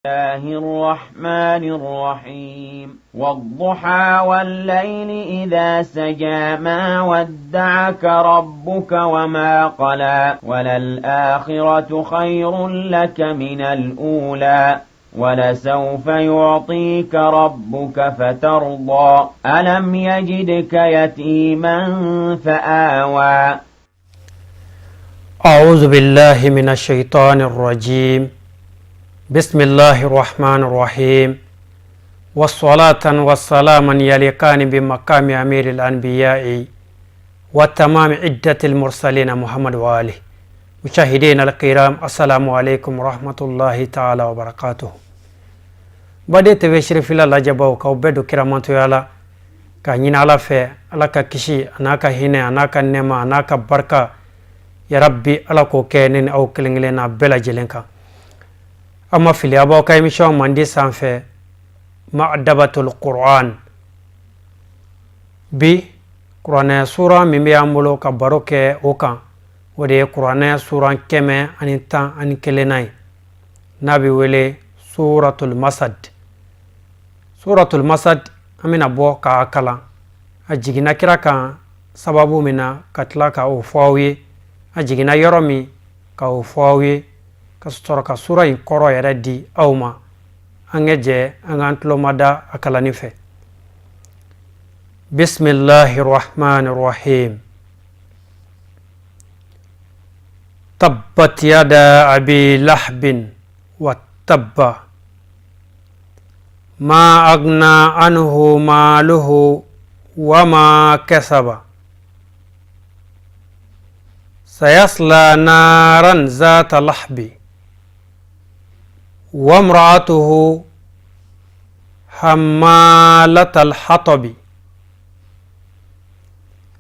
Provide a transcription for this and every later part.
الله الرحمن الرحيم. والضحى والليل إذا سجى ما ودعك ربك وما قلى وللآخرة خير لك من الأولى ولسوف يعطيك ربك فترضى. ألم يجدك يتيما فآوى. أعوذ بالله من الشيطان الرجيم. بسم الله الرحمن الرحيم. والصلاة والسلام يليقان بمقام أمير الأنبياء وتمام عدة المرسلين محمد وآله. مشاهدينا الكرام، السلام عليكم ورحمة الله تعالى وبركاته. Baden TV Sirifila lajɛbaw, k'aw bɛɛ don kiramantoya la, k'a ɲini Ala fɛ, Ala ka kisi a n'a ka hinɛ a n'a ka nɛɛma a n'a ka barika, yarabi Ala k'o kɛ ne ni aw kelen kelen na bɛɛ lajɛlen kan. Aw ma fili, aw b'aw ka émission mandi sanfɛ, Ma'dabatul Qur'an. Bi kuranɛ suran min bɛ an bolo ka baro kɛ o kan, o de ye kuranɛ suran 111nan ye, n'a bɛ wele Suratul Masad. Suratul Masad, an bɛna bɔ k'a kalan, a jiginna kira kan sababu min na, ka tila ka o fɔ aw ye, a jiginna yɔrɔ min, ka o fɔ aw ye, ka sɔrɔ ka sura in kɔrɔ yɛrɛ di aw ma. An ka jɛ an k'an tulo mada a kalanni fɛ. Bisimilahi rahman rahim. Tabbat yada abi lahabin wa tabba ma agna anhu maluhu wa ma kasaba sayasla naran zata lahabi wa imra'atuhu hammalatal hatabi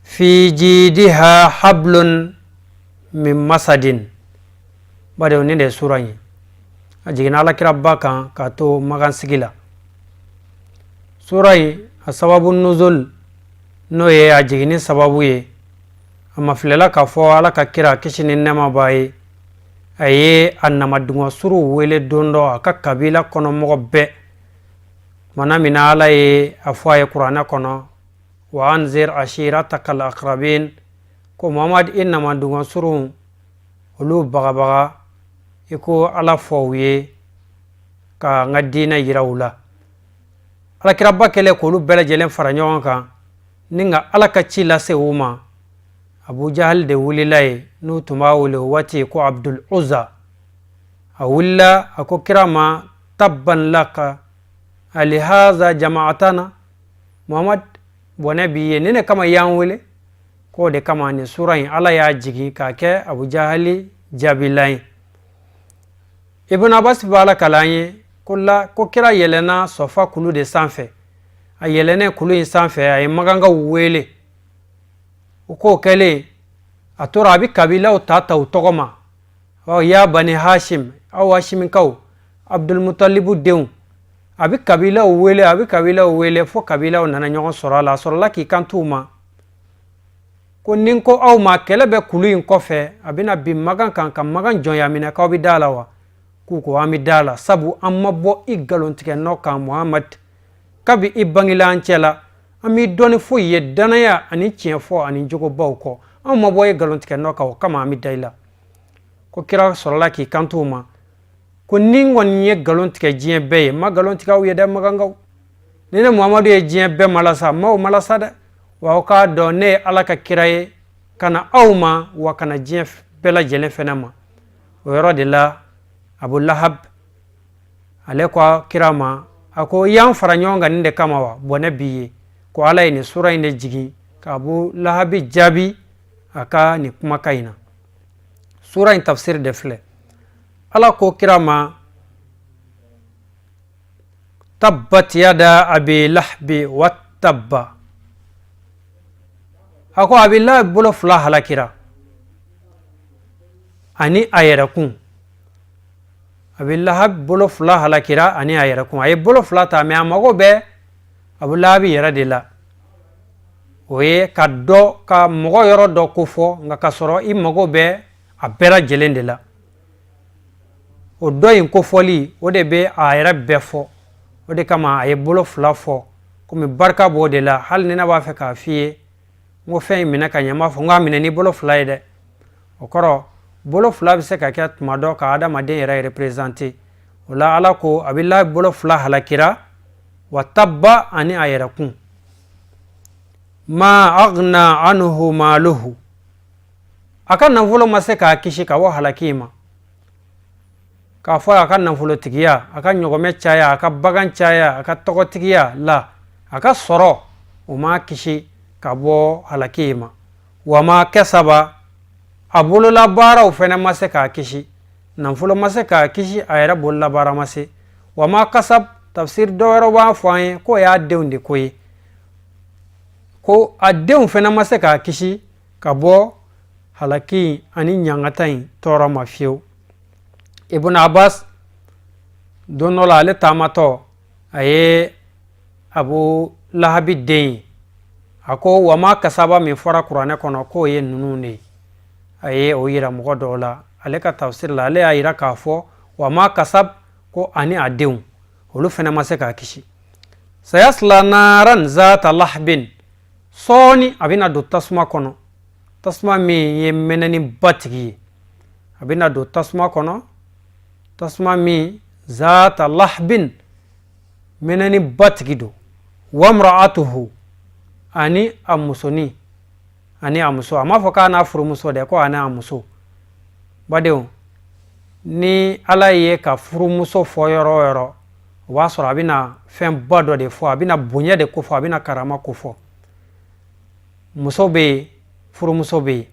fi jidiha hablun min masadin. Badenw, nin de ye sura ye, a jiginna alakiraba kan k'a to Makan sigi la. Sura in a sababu nuzul, n'o ye a jiginni sababu ye, a mafilɛla k'a fɔ Ala ka kira, kisi ni nɛɛma b'a ye, a ye a namadungɔ suruw wele don dɔ, a ka kabila kɔnɔmɔgɔ bɛɛ. Tumana min na Ala ye a fɔ a ye kuranɛ kɔnɔ: wa anzir ashiratakal akrabin, ko Muhamad, i namadungɔ surunw, olu bagabaga, i ko Ala fɔ u ye ka n ka diinɛ yira u la. Alakiraba kɛlen k'olu bɛɛ lajɛlen fara ɲɔgɔn kan ni ka Ala ka ci lase u ma, Abu Jahali de wulila ye, n'u tun b'a wele o waati ko Abdul Uza. A wulila, a ko kira ma: tabban laka alihaza jama'atana. Muhamad, bɔnɛ b'i ye, nin de kama i y'an wele? K'o de kama nin sura in, Ala y'a jigin k'a kɛ Abu Jahali jaabilan ye. Ibn Abbas b'a la kalan ye ko la ko kira yɛlɛnna Sɔfa kulu de sanfɛ. A yɛlɛnnen kulu in sanfɛ, a ye magankaw wele. O k'o kɛlen, a tora a bɛ kabilaw ta ta u tɔgɔ ma: ɔ ya bani Hashim, aw Hashimikaw, Abdulmutalibu denw. A bɛ kabilaw wele, a bɛ kabilaw wele, fo kabilaw nana ɲɔgɔn sɔrɔ a la. A sɔrɔla k'i kanto u ma ko ni n ko aw ma kɛlɛ bɛ kulu in kɔfɛ, a bɛna bin Magan kan ka Magan jɔnya minɛ, k'aw bɛ da la wa? K'u ko an bɛ da la, sabu an ma bɔ i nkalontigɛ nɔ kan. Muhamad, kabi i bangela an cɛ la, an m'i dɔn ni foyi ye danaya ani tiɲɛ fɔ ani jogobaw kɔ. Anw ma bɔ e nkalontigɛ nɔ kan, o kama an bɛ da i la. Ko kira sɔrɔla k'i kanto u ma ko ni n kɔni ye nkalon tigɛ diɲɛ bɛɛ ye, n ma nkalon tigɛ aw ye dɛ, magankaw. Ni ne Muhamadu ye diɲɛ bɛɛ malasa, n m'aw malasa dɛ. Wa aw k'a dɔn, ne ye Ala ka kira ye ka na aw ma, wa ka na diɲɛ bɛɛ lajɛlen fɛnɛ ma. O yɔrɔ de la, Abu Lahab ale ko kira ma, a ko i y'an fara ɲɔgɔn kan nin de kama wa? Bɔnɛ b'i ye. Ko Ala ye nin sura in de jigin ka Abu Lahabi jaabi a ka nin kumakan in na. Sura in tafsiri de filɛ. Ala ko kira ma: tabbat yada abi lahabi wa tabba. A ko Abi Lahab bolo fila halakira ani a yɛrɛkun. Abi Lahab bolo fila halakira ani a yɛrɛkun. A ye bolo fila ta, mais a mago bɛ Abu Lahabi yɛrɛ de la. O ye ka dɔ ka mɔgɔ yɔrɔ dɔ ko fɔ, nka ka sɔrɔ i mago bɛ a bɛɛ lajɛlen de la. O dɔ in kofɔli, o de bɛ a yɛrɛ bɛɛ fɔ. O de kama a ye bolo fila fɔ, komi barika b'o de la. Hali ni ne b'a fɛ k'a f'i ye n ko fɛn in minɛ ka ɲɛ, n b'a fɔ n k'a minɛ ni bolo fila ye dɛ. O kɔrɔ, bolo fila bɛ se ka kɛ tuma dɔ ka adamaden yɛrɛ représenter. O la, Ala ko Abi Lahabi bolo fila halakira, wa tabba, ani a yɛrɛkun. Ma agna anhu maluhu, a ka nafolo ma se k'a kisi ka bɔ halaki ma. K'a fɔ a ka nafolotigiya, a ka ɲɔgɔmɛ caya, a ka bagan caya, a ka tɔgɔtigiya la, a ka sɔrɔ, o m'a kisi ka bɔ halaki ma. Wa ma kasaba, a bololabaaraw fɛnɛ ma se k'a kisi. Nafolo ma se k'a kisi, a yɛrɛ bololabaara ma se. Wa ma kasab, tafsir dɔ wɛrɛ b'a fɔ an ye k'o y'a denw de ko ye, ko a denw fɛnɛ ma se k'a kisi ka bɔ halaki ani ɲangata in tɔɔrɔ ma fiyewu. Ibn Abbas, don dɔ la, ale taamatɔ, a ye Abu Lahabi den ye. A ko wa ma kasaba min fɔra kuranɛ kɔnɔ, k'o ye ninnu de ye. A ye o yira mɔgɔ dɔw la. Ale ka tafsiri la, ale y'a yira k'a fɔ wa ma kasab, ko ani a denw, olu fɛnɛ ma se k'a kisi. Sayasla naran zata lahabin, sɔɔni a bɛna don tasuma kɔnɔ, tasuma min ye mɛnɛniba tigi ye. A bɛna don tasuma kɔnɔ, tasuma min zata lahabin, mɛnɛniba tigi don. Wamra'atuhu, ani a musoni, ani a muso. A m'a fɔ k'a n'a furumuso dɛ, ko ani a muso. Badenw, ni Ala ye ka furumuso fɔ yɔrɔ o yɔrɔ, o b'a sɔrɔ a bɛna fɛnba dɔ de fɔ, a bɛna bonya de kofɔ, a bɛna karama kofɔ. Muso bɛ yen, furumuso bɛ yen.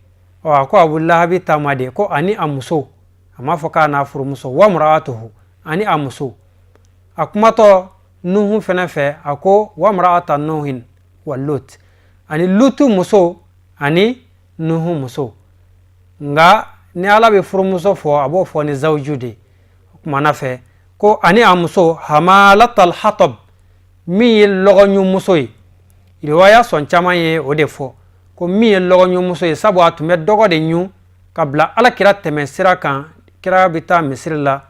Ɔ, a ko Abu Lahabi taama de ko ani a muso, a m'a fɔ k'a n'a furumuso. Wamra'atuhu, ani a muso. A kumatɔ Nuhu fɛnɛ fɛ, a ko wamra'ata Nuhin wa Lut, ani Lutu muso ani Nuhu muso. Nka ni Ala bɛ furumuso fɔ, a b'o fɔ ni zawuju de. O kumana fɛ ko ani a muso hamalatal hatab, min ye lɔgɔɲumuso ye. Riwaya sɔn caman ye o de fɔ, ko min ye lɔgɔɲumuso ye, sabu a tun bɛ dɔgɔ de ɲun ka bila Ala kira tɛmɛ sira kan. Kira bɛ taa misiri la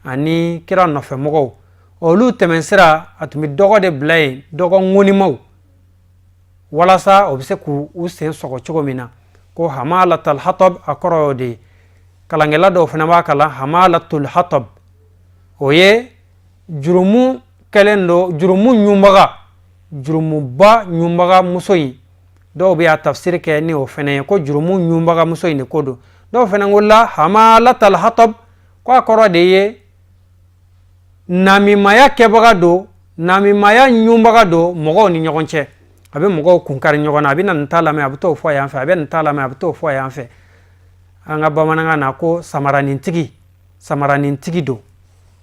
ani kira nɔfɛmɔgɔw, olu tɛmɛ sira, a tun bɛ dɔgɔ de bila yen, dɔgɔ ŋonimaw, walasa o bɛ se k'u sen sɔgɔ cogo min na. Ko hamalatal hatab, a kɔrɔ y'o de ye. Kalankɛla dɔw fana b'a kalan hamalatul hatab, o ye jurumu kɛlen don, jurumu ɲunbaga, jurumuba ɲunbaga muso in. Dɔw bɛ a tafsiri kɛ ni o fana ye, ko jurumu ɲunbaga muso in de ko don. Dɔw fana ko la, hamalatal hatab, ko a kɔrɔ de ye namimaya kɛbaga don, namimaya ɲunbaga don mɔgɔw ni ɲɔgɔn cɛ. A bɛ mɔgɔw kun kari ɲɔgɔn na, a bɛ na nin ta lamɛn, a bɛ t'o fɔ yan fɛ, a bɛ nin ta lamɛn, a bɛ t'o fɔ yan fɛ. An ka bamanankan na ko samaranintigi, samaranintigi don.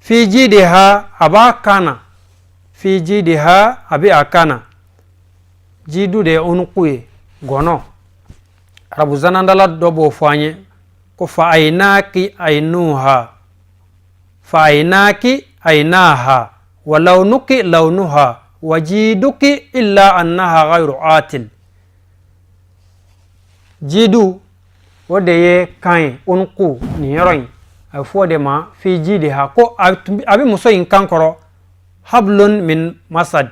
Fi jidiha, a b'a kan na. Fi jidiha, a bɛ a kan na. Jidu de ye unuku ye, gɔnɔ. Arabu zanandala dɔ b'o fɔ an ye ko fa aynaki aynuha, fa aynaki aynaha, wa lawnuki lawnuha, wa jiduki illa annaha ghayru atil. Jidu, o de ye kan ye, unuku nin yɔrɔ in, a bɛ fɔ o de ma fi jidiha, ko a bɛ muso in kan kɔrɔ hablun min masad,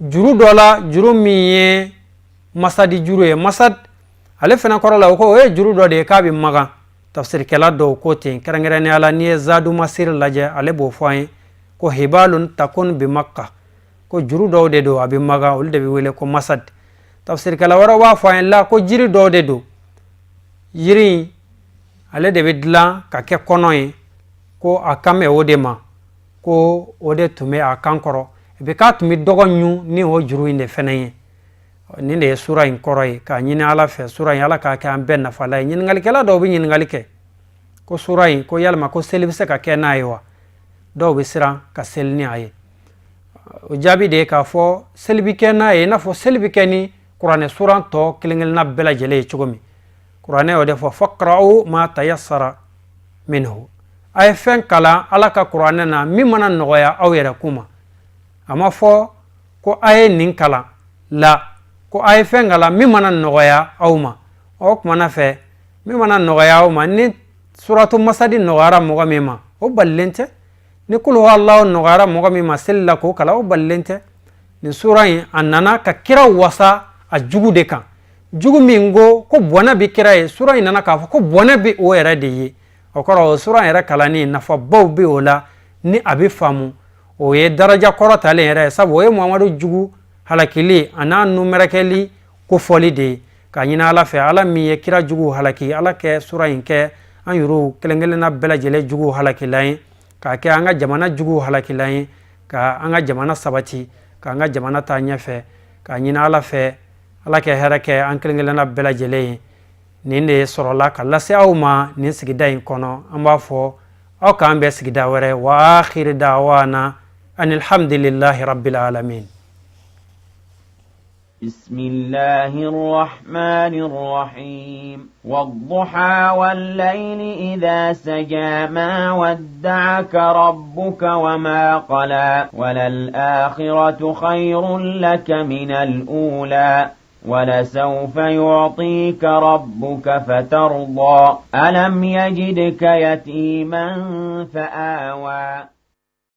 juru dɔ la, juru min ye masadi juru ye. Masad ale fana kɔrɔ la, o ko o ye juru dɔ de ye k'a bɛ magan. Tafsirikɛla dɔw ko ten, kɛrɛnkɛrɛnnenya la n'i ye Zadu Masiri lajɛ, ale b'o fɔ an ye ko hibalun takun bi Makka, ko juru dɔw de don, a bɛ magan, olu de bɛ wele ko masad. Tafsirikɛla wɛrɛw b'a fɔ an ye la, ko jiri dɔw de don, jiri in ale de bɛ dilan ka kɛ kɔnɔ ye, ko a kan bɛ o de ma, ko o de tun bɛ a kan kɔrɔ epi k'a tun bɛ dɔgɔ ɲun ni o juru in de fɛnɛ ye. Nin de ye sura in kɔrɔ ye. K'a ɲini Ala fɛ, sura in, Ala k'a kɛ an bɛɛ nafala ye. Ɲininkalikɛla dɔw bɛ ɲininkali kɛ ko sura in, ko yalima ko seli bɛ se ka kɛ n'a ye wa? Dɔw bɛ siran ka seli ni a ye. O jaabi de ye k'a fɔ seli bɛ kɛ n'a ye i n'a fɔ seli bɛ kɛ ni kuranɛ suran tɔ kelen kelenna bɛɛ lajɛlen ye cogo min. Kuranɛ y'o de fɔ, faqra'u ma tayassara minhu, a ye fɛn kalan Ala ka kuranɛ na min mana nɔgɔya aw yɛrɛ kun ma. A ma fɔ ko a ye nin kalan la, ko a ye fɛn kalan min mana nɔgɔya aw ma. O kumana fɛ, min mana nɔgɔya aw ma, ni Suratu masadi nɔgɔyara mɔgɔ min ma, o balilen tɛ. Ni kul huwa Allahu nɔgɔyara mɔgɔ min ma seli la k'o kalan, o balilen tɛ. Nin sura in, a nana ka kira wasa a jugu de kan, jugu min ko ko bɔnɛ bɛ kira ye. Sura in nana k'a fɔ ko bɔnɛ bɛ o yɛrɛ de ye. O kɔrɔ, o sura in yɛrɛ kalanni nafabaw bɛ o la ni a bɛ faamu. O ye daraja kɔrɔtalen yɛrɛ ye, sabu o ye Muhamadu jugu halakili a n'a numɛrɛkɛli kofɔli de ye. K'a ɲini Ala fɛ, Ala min ye kira juguw halaki, Ala kɛ sura in kɛ an yɛrɛw kelen kelenna bɛɛ lajɛlen juguw halakilan ye, k'a kɛ an ka jamana juguw halakilan ye, ka an ka jamana sabati, k'an ka jamana taa ɲɛfɛ. K'a ɲini Ala fɛ, Ala kɛ hɛrɛ kɛ an kelen kelenna bɛɛ lajɛlen ye. Nin de sɔrɔla ka lase aw ma nin sigida in kɔnɔ. An b'a fɔ aw k'an bɛn sigida wɛrɛ. Wa akhiri da'wana anilhamdulillahi rabbil alamin. بسم الله الرحمن الرحيم. والضحى والليل إذا سجى، ما ودعك ربك وما قلى، وللآخرة خير لك من الأولى، ولسوف يعطيك ربك فترضى. ألم يجدك يتيما فآوى.